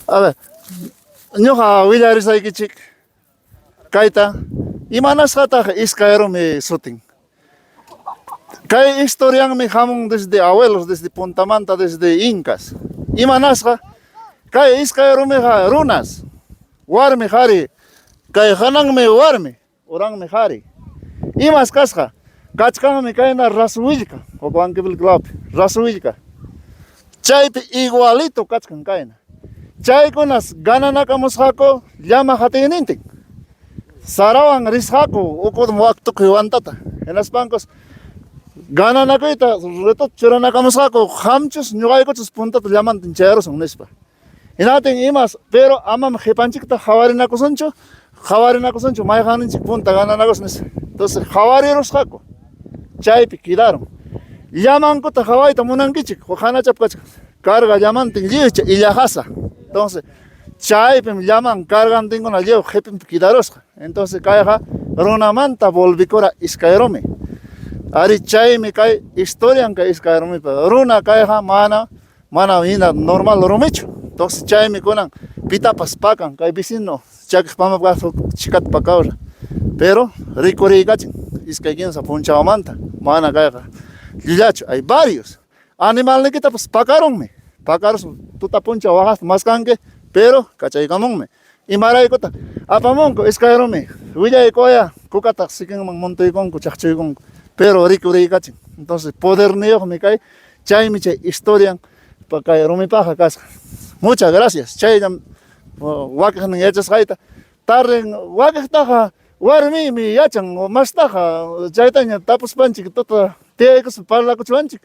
A ver, ñuqa willarisaykichik kayta, imanasqataq iskay rumi sutin? Kay historianmi hamun desde abuelos, desde puntamanta, desde incas. Imanasqa? Kay iskay rumiqa runas, warmi qhari, kay hananmi warmi, uranmi qhari. Imas kasqa? Kachkanmi kayna rasu willka, huk Huancavilca lawpi, rasu willka. Chaypi igualito kachkan kayna. Chaykunas gananakamusqaku llama qatiynintin. Sarawan risqaku ukudum wak tukuy wantata. Hinaspankus gananakuyta retota churanakamusqaku qamchus ñuqaykuchus puntata llamantin chayarusun nispa. Hinaptin imas, pero amam qhipanchikta qhawarinakusunchu, qhawarinakusunchu mayqanninchik punta gananakusun nispa. Entonces qhawarirusqaku. Chaypi quedaron. Llamankuta qhawayta munankichik, hanachap kachkan. Carga llamantin lliwcha illajasa. Entonces chaypim llaman cargantinkuna lliw qhipinpi quedarusqa. Entonces kayqa runamanta volvikura iskay rumi. Ari chaymi kay historian kay iskay rumipa. Runa kayqa mana mana hina normal rumichu. Entonces chaymi kunan pitapas pakan kay vecino chakiq pamap kaq chikata pakawra. Pero rikuriykachin iskay kinsa punchawmanta mana kayqa llullachu. Hay varios. Animalnikitapas pakarunmi. Pakarus tuta punchaw waqaspa maskanki, pero kachaykamunmi. Imaraykutaq apamunku iskay rumi willaykuwaya kukataq sikinman montuykunku chaqchuykunku, pero rikuriykachin. Entonces poderniyuqmi kay, chaymi chay historian kay rumipaqqa kasqa. Muchas gracias. Chayllam wakiqnin yachasqayta. Tarden wakiqtaqa warmiymi yachan mastaqa chaytaña tapuspanchik tuta tiyaykuspa parlakuchwanchik.